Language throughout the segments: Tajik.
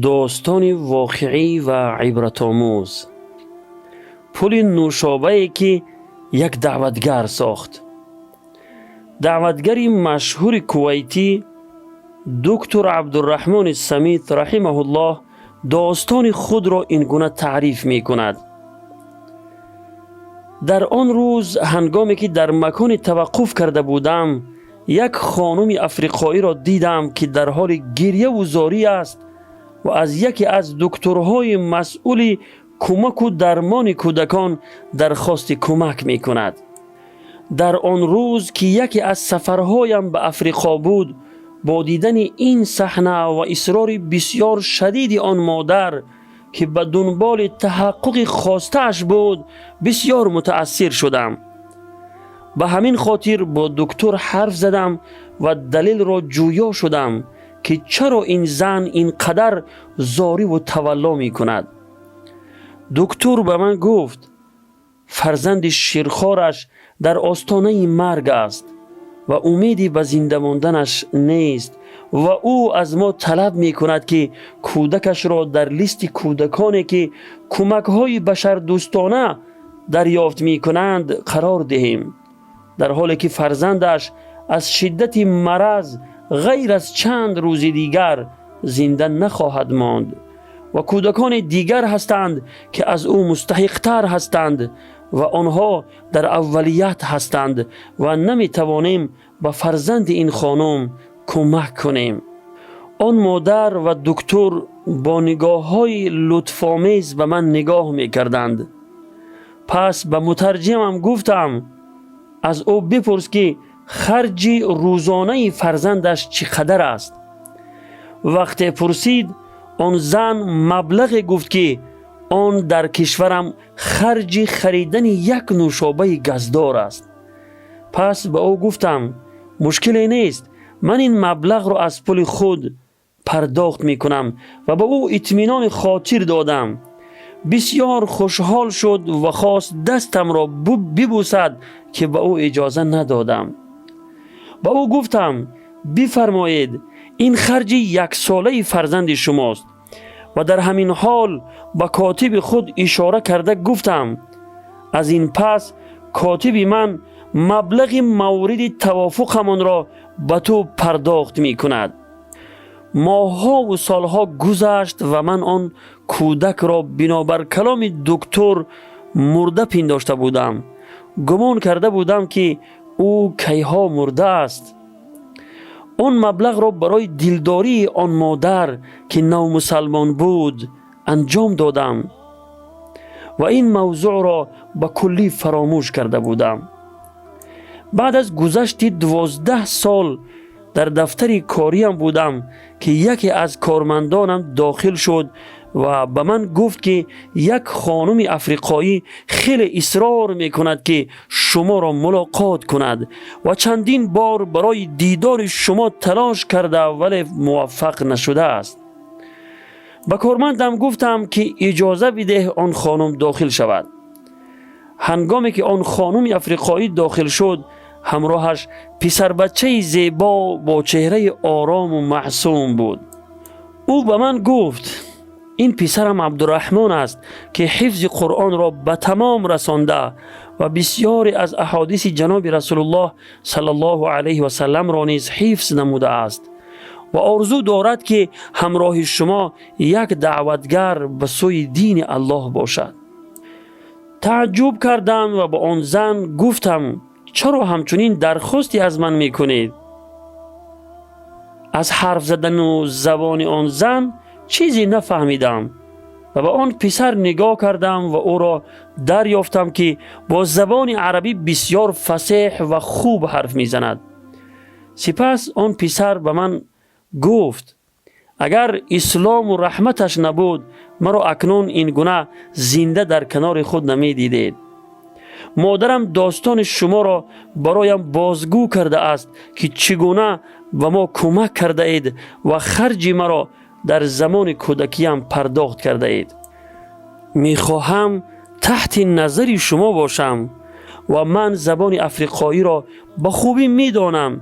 Достони воқеӣ ва ибратомӯз. Пули нӯшобае, ки як даъватгар сохт. Даъватгари машҳури кувайтӣ, доктор Абдурраҳмони Самит раҳимаҳуллоҳ, достони худро ин гуна таъриф мекунад: «Дар он рӯз, ҳангоме ки дар маконе таваққуф карда будам, як хонуми африқоиро дидам, ки дар ҳоли гирьяву зорӣ аст ва аз яке аз дукторҳои масъули кӯмаку дармони кӯдакон дархости кӯмак мекунад. Дар он рӯз, ки яке аз сафарҳоям ба Африқо буд, бо дидани ин саҳна ва исрори бисьёр шадиди он модар, ки ба дунболи таҳаққуқи хостааш буд, бисьёр мутаассир шудам. Ба ҳамин хотир бо доктор ҳарф задам ва далелро ҷӯё шудам, ки чаро ин зан ин қадар зориву тавалло мекунад. Доктор ба ман гуфт, фарзанди ширхораш дар остонаи марг аст ва умеде ба зинда монданаш нест ва ӯ аз мо талаб мекунад, ки кӯдакашро дар листи кӯдаконе, ки кӯмакҳои башардӯстона дарёфт мекунанд, қарор диҳем, дар ҳоле ки фарзандаш аз шиддати мараз ғайр аз чанд рӯзи дигар зинда нахоҳад монд ва кӯдакони дигар ҳастанд, ки аз ӯ мустаҳиқтар ҳастанд ва онҳо дар аввалият ҳастанд ва наметавонем ба фарзанди ин хонум кӯмак кунем. Он модар ва доктор бо нигоҳҳои лутфомез ба ман нигоҳ мекарданд. Пас ба мутарҷимам гуфтам: аз ӯ бипурс, ки харҷи рӯзонаи фарзандаш чӣ қадар аст. Вақте пурсид, он зан маблағе гуфт, ки он дар кишварам харҷи харидани як нӯшобаи газдор аст. Пас ба ӯ гуфтам: мушкиле нест, ман ин маблағро аз пули худ пардохт мекунам, ва ба ӯ итминони хотир додам. Бисьёр хушҳол шуд ва хост дастамро бибӯсад, ки ба ӯ иҷоза надодам. Ба ӯ гуфтам: бифармоед, ин харҷи яксолаи фарзанди шумост. Ва дар ҳамин ҳол ба котиби худ ишора карда гуфтам: аз ин пас котиби ман маблағи мавриди тавофуқамонро ба ту пардохт мекунад. Моҳҳову солҳо гузашт ва ман он кӯдакро бинобар каломи доктор мурда пиндошта будам. Гумон карда будам, ки ӯ кайҳо мурдааст. Он маблағро барои дилдории он модар, ки навмусалмон буд, анҷом додам ва ин мавзӯъро ба куллӣ фаромӯш карда будам. Баъд аз гузашти 12 сол дар дафтари кориям будам, ки яке аз кормандонам дохил шуд ва ба ман гуфт, ки як хонуми африқоӣ хеле исрор мекунад, ки шуморо мулоқот кунад ва чандин бор барои дидори шумо талош карда, вале муваффақ нашудааст. Ба кормандам гуфтам, ки иҷоза бидеҳ он хонум дохил шавад. Ҳангоме ки он хонуми африқоӣ дохил шуд, ҳамроҳаш писарбачаи зебо бо чеҳраи орому маъсум буд. Ӯ ба ман гуфт: ин писарам Абдураҳмон аст, ки ҳифзи Қуръонро ба тамом расонда ва бисьёре аз аҳодиси ҷаноби Расулуллоҳ саллаллоҳу алайҳи васалламро низ ҳифз намудааст ва орзу дорад, ки ҳамроҳи шумо як даъватгар ба сӯи дини Аллоҳ бошад. Тааҷҷуб кардам ва ба он зан гуфтам: чаро ҳамчунин дархосте аз ман мекунед? Аз ҳарф задану забони он зан чизе нафаҳмидам ва ба он писар нигоҳ кардам ва ӯро дарёфтам, ки бо забони арабӣ бисьёр фасеҳ ва хуб ҳарф мезанад. Сипас он писар ба ман гуфт: агар ислому раҳматаш набуд, маро акнун ин гуна зинда дар канори худ намедидед. Модарам достони шуморо бароям бозгӯ кардааст, ки чӣ гуна ба мо кӯмак кардаед ва харҷи маро дар замони кӯдакиям пардохт кардаед. Мехоҳам таҳти назари шумо бошам ва ман забони африқоиро ба хубӣ медонам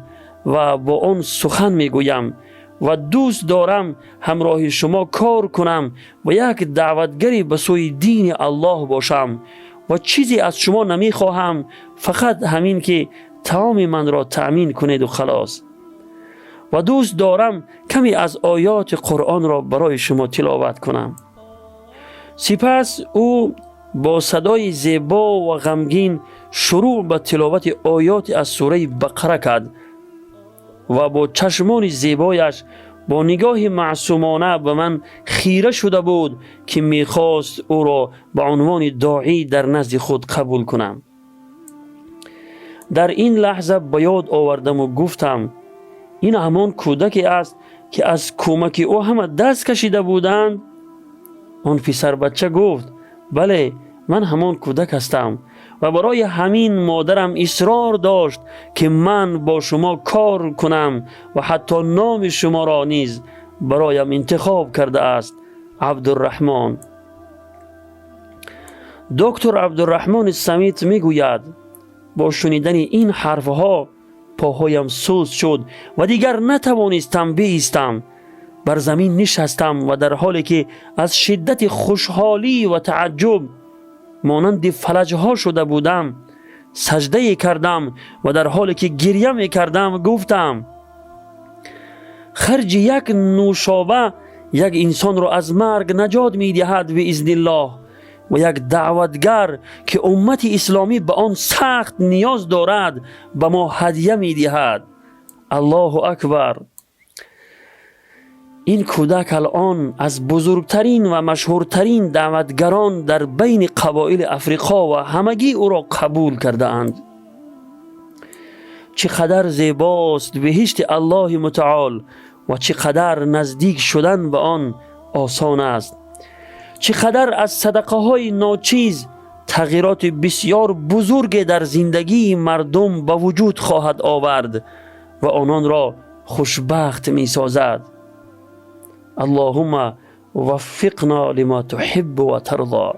ва бо он сухан мегӯям. ва дӯст дорам ҳамроҳи шумо кор кунам ва як даъватгаре ба сӯи дини Аллоҳ бошам ва чизе аз шумо намехоҳам, фақат ҳамин ки таоми манро таъмин кунеду халос, ва дӯст дорам каме аз оёти Қуръонро барои шумо тиловат кунам. Сипас ӯ бо садои зебо ва ғамгин шурӯъ ба тиловати оёти аз сураи Бақара кард ва бо чашмони зебояш бо нигоҳи маъсумона ба ман хира шуда буд, ки мехост ӯро ба унвони доӣ дар назди худ қабул кунам. Дар ин лаҳза ба ёд овардаму гуфтам: ин ҳамон кӯдаке аст, ки аз кӯмаки ӯ ҳама даст кашида буданд. Он писарбача гуфт: бале, ман ҳамон кӯдак ҳастам ва барои ҳамин модарам исрор дошт, ки ман бо шумо кор кунам ва ҳатто номи шуморо низ бароям интихоб кардааст: Абдурраҳмон. Доктор Абдурраҳмони Самит мегӯяд: бо шунидани ин ҳарфҳо поҳоям суст шуд ва дигар натавонистам биистам. Бар замин нишастам ва дар ҳоле ки аз шиддати хушҳолӣ ва тааҷҷуб монанди фалаҷҳо шуда будам, саҷдае кардам ва дар ҳоле ки гирья мекардам, гуфтам: харҷи як нӯшоба як инсонро аз марг наҷот медиҳад, биизниллоҳ, ва як даъватгар, ки уммати исломӣ ба он сахт ниёз дорад, ба мо ҳадя медиҳад. Аллоҳу акбар! Ин кӯдак алъон аз бузургтарин ва машҳуртарин даъватгарон дар байни қабоили Африқо ва ҳамагӣ ӯро қабул кардаанд. Чӣ қадар зебост беҳишти Аллоҳи мутаол ва чӣ қадар наздик шудан ба он осон аст! Чӣ қадар аз садақаҳои ночиз тағйироти бисьёр бузурге дар зиндагии мардум ба вуҷуд хоҳад овард ва ононро хушбахт месозад. Аллоҳумма ваффиқно лима туҳиббу ва тарзо.